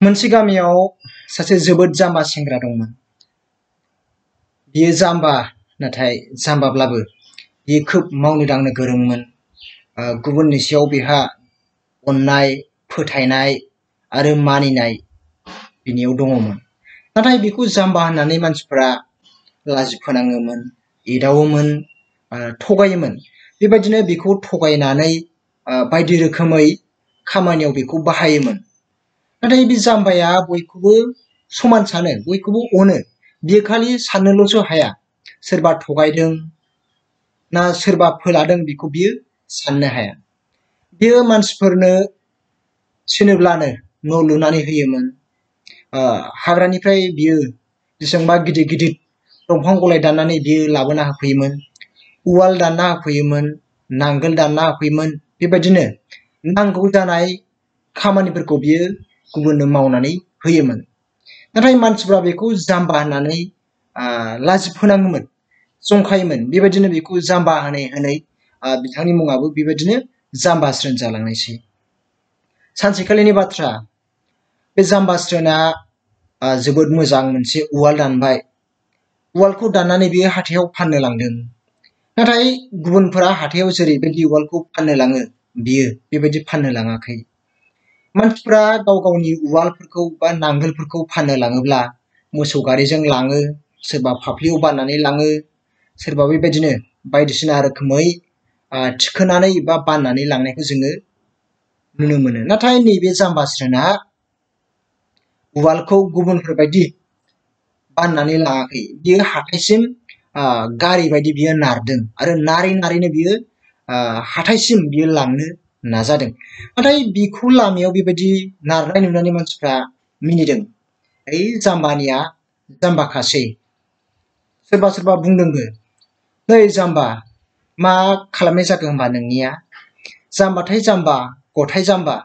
मोनसे गामियाव सासे जोबोद जाम्बा सेंग्रा दंमोन। बियो जाम्बा, नाथाय जाम्बाब्लाबो बियो खोब मावनो दांनो गोरोंमोन। गुबुननि सायाव बिहा अननाय, फोथायनाय आरो मानिनाय बिनियाव दङमोन। नाथाय बेखौ जाम्बा होननानै मानसिफोरा लाजि फोनाङोमोन, एदावोमोन, थगायोमोन। बेबायदिनो बेखौ थगायनानै बायदि रोखोमै खामानियाव बेखौ बाहायोमोन। नाथाय बे जाम्बाया बयखौबो समान सानो, बयखौबो अनो। बियो खालि साननोल'सो हाया, सोरबा थगायदों ना सोरबा फोलादों बेखौ बियो साननो हाया। बियो मानसिफोरनो थिनोब्लानो न' लुनानै होयोमोन। हाग्रानिफ्राय बियो बेसेबांबा गिदिर गिदिर दंफां गलाय दाननानै बियो लाबोना होफैयोमोन। उवाल दानना होफैयोमोन, नांगोल दानना होफैयोमोन। बेबायदिनो नांगौ जानाय खामानिफोरखौ बियो गुबुननो मावनानै होयोमोन। नाथाय मानसिफ्रा बेखौ जाम्बा होननानै लाजि फोनाङोमोन, जंखायोमोन। बेबायदिनो बेखौ जाम्बा होनै होनै बिथांनि मुङाबो बेबायदिनो जाम्बास्रोन जालांनायसै। सानसेखालिनि बाथ्रा, बे जाम्बास्रोना जोबोद मोजां मोनसे उवाल दानबाय। उवालखौ दाननानै बियो हाथायाव फाननो लांदों। नाथाय गुबुनफोरा हाथायाव जेरैबायदि उवालखौ फाननो लाङो, बियो बेबायदि फाननो लाङाखै। मानसिफ्रा गाव गावनि उवालफोरखौ बा नांगोलफोरखौ फाननो लाङोब्ला मोसौ गारिजों लाङो, सोरबा फाफ्लियाव बाननानै लाङो, सोरबा बेबायदिनो बायदिसिना रोखोमै थिखोनानै बा बाननानै लांनायखौ जोङो नुनो मोनो। नाथाय नैबे जाम्बास्रोना उवालखौ गुबुनफोरबायदि बाननानै लाङाखै। बियो हाथायसिम गारि बायदि बियो नारदों आरो नारै नारैनो बियो हाथायसिम बियो लांनो नाजादों। नाथाय बिखौ लामायाव बेबायदि नारनाय नुनानै मानसिफ्रा मिनिदों, ओइ जाम्बानिया जाम्बाखासै। सोरबा सोरबा बुंदोंबो, नै जाम्बा, मा खालामनाय जाखो होनबा नोंनिया? जाम्बाथाय जाम्बा, गथाय जाम्बा,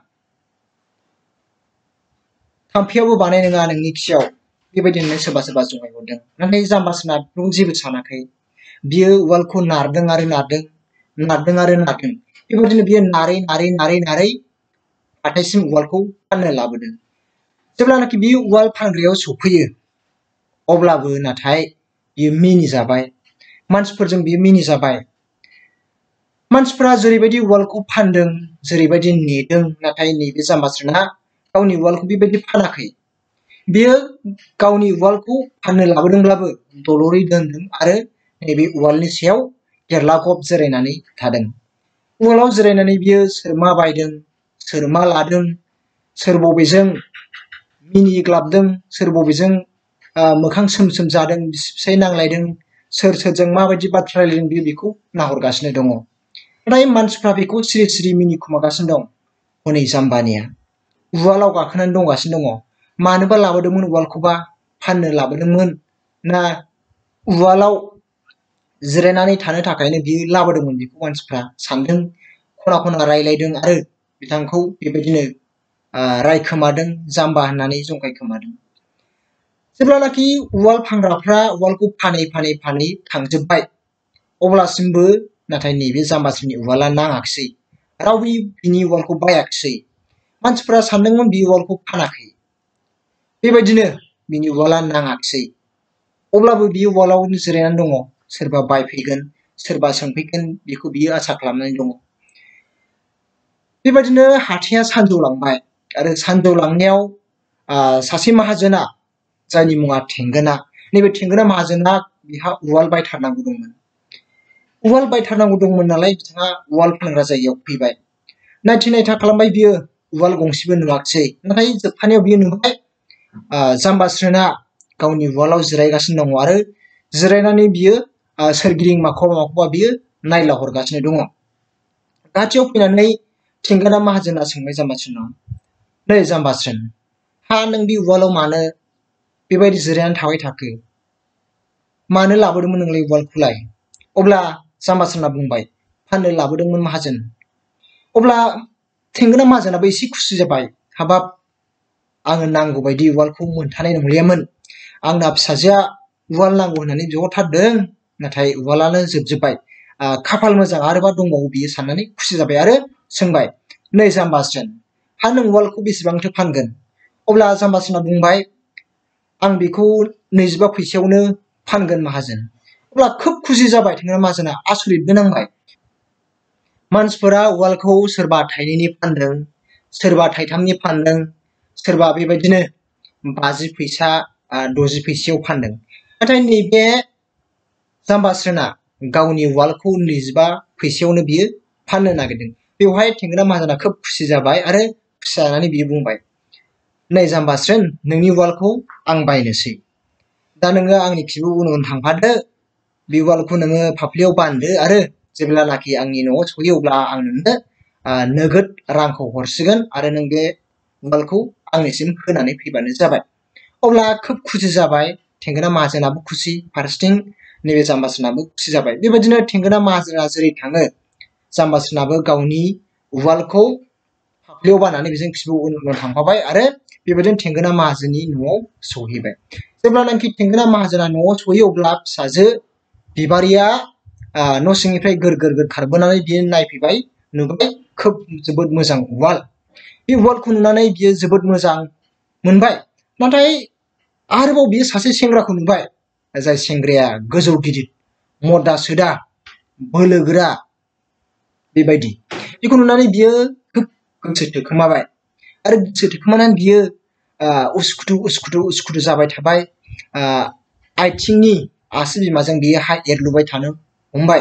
थाम्फैयावबो बानाय नङा नोंनि खियाव। बेबायदि होननानै सोरबा सोरबा जंखायहरदों। नाथाय जाम्बास्रोना बेखौ जेबो सानाखै। बियो उवालखौ नारदों आरो नारदों, नारदों आरो नारदों। बेबायदिनो बियो नारै नारै नारै नारै हाथायसिम उवालखौ फाननो लाबोदों। जेब्लानाखि बियो उवाल फानग्रायाव सफैयो, अब्लाबो नाथाय बियो मिनिजाबाय। मानसिफोरजों बियो मिनिजाबाय। मानसिफ्रा जेरैबायदि उवालखौ फानदों, जेरैबायदि नेदों, नाथाय नैबे जाम्बास्रोना गावनि उवालखौ बेबायदि फानाखै। बियो गावनि उवालखौ फाननो लाबोदोंब्लाबो दलरै दोनदों आरो नैबे उवालनि सायाव गेरलागब जिरायनानै थादों। उवालाव जिरायनानै बियो सोर मा बायदों, सोर मा लादों, सोर बबेजों मिनिग्लाबदों, सोर बबेजों मोखां सोम सोम जादों, बिसि फिसाय नांलायदों, सोर सोरजों माबायदि बाथ्रा रायलायदों, बियो बेखौ नाहरगासिनो दङ। नाथाय मानसिफ्रा बेखौ सिरि सिरि मिनिखुमागासिनो दं। हनै जाम्बानिया उवालाव गाखोनानै दंगासिनो दङ। मानोबा लाबोदोंमोन उवालखौबा? फाननो लाबोदोंमोन ना उवालाव जिरायनानै थानो थाखायनो बियो लाबोदोंमोन? बेखौ मानसिफ्रा सानदों, खना खना रायलायदों आरो बिथांखौ बेबायदिनो रायखोमादों, जाम्बा होननानै जंखायखोमादों। जेब्लानाखि उवाल फानग्राफ्रा उवालखौ फानै फानै फानै थांजोब्बाय, अब्लासिमबो नाथाय नैबे जाम्बास्रोनि उवाला नाङाखिसै। रावबो बिनि उवालखौ बायाखिसै। मानसिफ्रा सानदोंमोन बि उवालखौ फानाखै। बेबायदिनो बिनि उवाला नाङाखिसै। अब्लाबो बियो उवालाव जिरायनानै दङ। सोरबा बायफैगोन, सोरबा सोंफैगोन, बेखौ बियो आसा खालामनानै दङ। बेबायदिनो हाथाया सानजौलांबाय आरो सानजौलांनायाव सासे माहाजोना, जायनि मुङा थेंगोना, नैबे थेंगोना माहाजोना बिहा उवाल बायथारनांगौ दंमोन। उवाल बायथारनांगौ दंमोन नालाय बिथाङा उवाल फानग्रा जायगायाव फैबाय। नायथि नायथा खालामबाय बियो, उवाल गंसेबो नुवाखिसै। नाथाय जोबथानायाव बियो नुबाय जाम्बास्रोना गावनि उवालाव जिरायगासिनो दङ आरो जिरायनानै बियो सोरगिदिं माखौबा माखौबा बियो नायलाहरगासिनो दङ। खाथियाव फैनानै थेंगोना माहाजोना सोंबाय जाम्बास्रोनाव, नै जाम्बास्रोन, हा नों बे उवालाव मानो बेबायदि जिरायनानै थाबाय थाखो? मानो लाबोदोंमोन नोंलाय उवालखौलाय? अब्ला जाम्बास्रोना बुंबाय, फाननो लाबोदोंमोन माहाजोन। अब्ला थेंगोना माहाजोनाबो एसे खुसि जाबाय। हाबाब, आङो नांगौ बायदि उवालखौ मोनथानाय नंलियामोन। आंना फिसाजोआ उवाल नांगौ होननानै बिहरथारदों, नाथाय उवालानो जोबजोब्बाय। खाफाल मोजां, आरोबा दंबावो बियो साननानै खुसि जाबाय आरो सोंबाय, नै जाम्बास्रोन, हा नों उवालखौ बेसेबांथो फानगोन? अब्ला जाम्बासोना बुंबाय आं बेखौ 25 फैसायावनो फानगोन माहाजोन। अब्ला खोब खुसि जाबाय थेंगोना माहाजोना, आसरितबो नांबाय। मानसिफोरा उवालखौ सोरबा 2 फानदों, सोरबा 3 फानदों, सोरबा बेबायदिनो 50 फैसा 60 फैसायाव फानदों। नाथाय नैबे जाम्बासोना गावनि उवालखौ 25 फैसायावनो बियो फाननो नागिरदों। बेवहाय थेंगोना माहाजोना खोब खुसि जाबाय आरो खुसि जानानै बियो बुंबाय, नै जाम्बास्रोन, नोंनि उवालखौ आं बायनोसै। दा नोङो आंनि खिबु उन उन थांफादो, बे उवालखौ नोङो फाफ्लियाव बानदो आरो जेब्लानाखि आंनि न'आव सहैयो अब्ला आं नोंनो नोगोद रांखौ हरसिगोन आरो नों बे उवालखौ आंनिसिम होनानै फैबानो जाबाय। अब्ला खोब खुसि जाबाय, थेंगोना माहाजोनाबो खुसि, फारसेथिं नैबे जाम्बासोनाबो खुसि जाबाय। बेबायदिनो थेंगोना माहाजोना जेरै थाङो, जाम्बासोनाबो गावनि उवालखौ फाफ्लियाव बाननानै बेजों खिबु उन उन थांफाबाय आरो बेबायदिनो थेंगोना माहाजोननि न'आव सहैबाय। जेब्लानाखि थेंगोना माहाजोना न'आव सहैयो अब्ला फिसाजो बिबारिया न' सिंनिफ्राय गोर गोर गोर खारबोनानै बियो नायफैबाय, नुबाय खोब जोबोद मोजां उवाल। बे उवालखौ नुनानै बियो जोबोद मोजां मोनबाय। नाथाय आरोबाव बियो सासे सेंग्राखौ नुबाय, जाय सेंग्राया गोजौ गिदिर, मदा सोदा, बोलोगोरा बेबायदि। बेखौ नुनानै बियो खोब गोसो थोखोमाबाय आरो गोसो थोखोमानानै बियो उसुखुथु उसुखुथु उसुखुथु जाबाय थाबाय। आथिंनि आसि बिमाजों बियो हा एरलुबाय थानो हमबाय।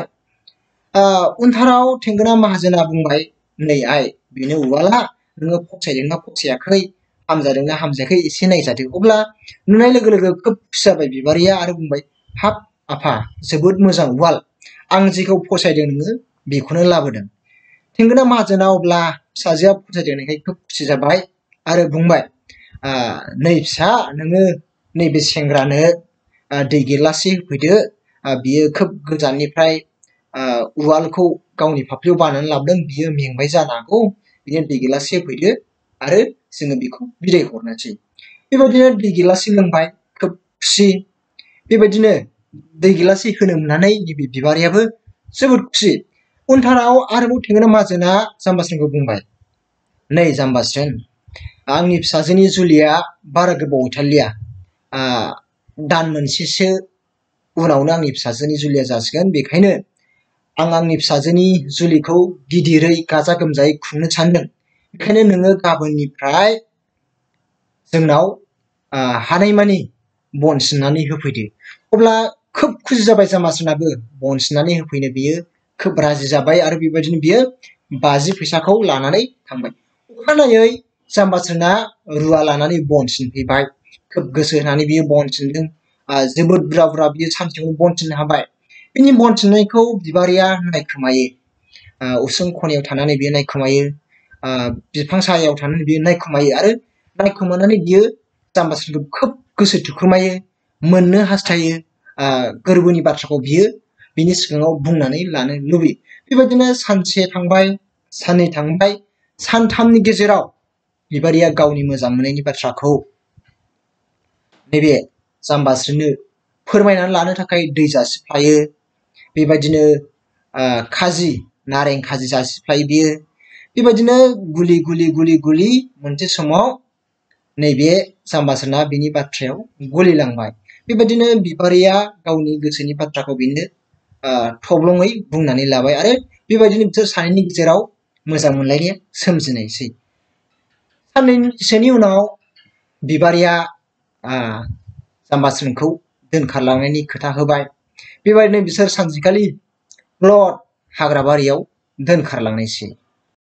उनथाराव थेंगोना माहाजोना बुंबाय, नै आइ, बेनो उवाला, नोङो फसायदोंना फसायाखै, हामजादोंना हामजायाखै एसे नायजादो। अब्ला नुनाय लोगो लोगो खोब खुसि जाबाय बिबारिया आरो बुंबाय, हाब आफा, जोबोद मोजां उवाल, आं जेखौ फसायदों नोङो बेखौनो लाबोदों। थेंगोना माहाजोना अब्ला फिसाजोआ फसायदोंखाय खोब खुसि जाबाय आरो बुंबाय, नै फिसा, नोङो नैबे सेंग्रानो दै गिलाससे होफैदो, बियो खोब गोजाननिफ्राय उवालखौ गावनि फाफ्लियाव बानानै लाबोदों, बियो मेंबाय जानो हागौ, बिदिनो दै गिलाससे होफैदो आरो जोङो बेखौ बिदाय हरनोसै। बेबायदिनो दै गिलाससे लोंबाय, खोब खुसि। बेबायदिनो दै गिलाससे होनो मोननानै नैबे बिबारियाबो जोबोद खुसि। उनथाराव आरोबाव थेंगोना माहाजोना जाम्बास्रोनखौ बुंबाय, नै जाम्बास्रोन, आंनि फिसाजोनि जुलिया बारा गोबाव गैथारलिया, दान मोनसेसो उनावनो आंनि फिसाजोनि जुलिया जासिगोन। बेखायनो आं आंनि फिसाजोनि जुलिखौ गिदिरै गाजा गोमजायै खुंनो सानदों। बेखायनो नोङो गाबोननिफ्राय जोंनाव हानायमानि बन सिननानै होफैदो। अब्ला खोब खुसि जाबाय जाम्बास्रोनाबो, बन सिननानै होफैनो बियो खोब राजि जाबाय आरो बेबायदिनो बियो 50 फैसाखौ लानानै थांबाय। अखानायै जाम्बास्रोना रुवा लानानै बन सिनफैबाय, खोब गोसो होनानै बियो बन सिनदों। जोबोद बुरजा बुरजा बियो सानसेयावनो बन सिननो हाबाय। बिनि बन सिननायखौ बिबारिया नायखोमायो, उसुं खनायाव थानानै बियो नायखोमायो, बिफां सायायाव थानानै बियो नायखोमायो आरो नायखोमानानै बियो जाम्बास्रोनखौ खोब गोसो थोखोमायो, मोननो हास्थायो, गोरबोनि बाथ्राखौ बियो बिनि सिगाङाव बुंनानै लानो लुबैयो। बेबायदिनो सानसे थांबाय, साननै थांबाय, सानथामनि गेजेराव बिबारिया गावनि मोजां मोननायनि बाथ्राखौ नैबे जाम्बास्रोननो फोरमायनानै लानो थाखाय दै जासिफ्लायो। बेबायदिनो खाजि, नारें खाजि जासिफ्लायो बियो। बेबायदिनो गुलि गुलि गुलि गुलि मोनसे समाव नैबे जाम्बास्रोना बिनि बाथ्रायाव गलिलांबाय। बेबायदिनो बिबारिया गावनि गोसोनि बाथ्राखौ बिनो थब्लङै बुंनानै लाबाय आरो बेबायदिनो बिसोर सानैनि गेजेराव मोजां मोनलायनाया सोमजिनायसै। साननैसोनि उनाव बिबारिया जाम्बास्रोनखौ दोनखारलांनायनि खोथा होबाय। बेबायदिनो बिसोर सानसेखालि ब्लद हाग्राबारियाव दोनखारलांनायसै।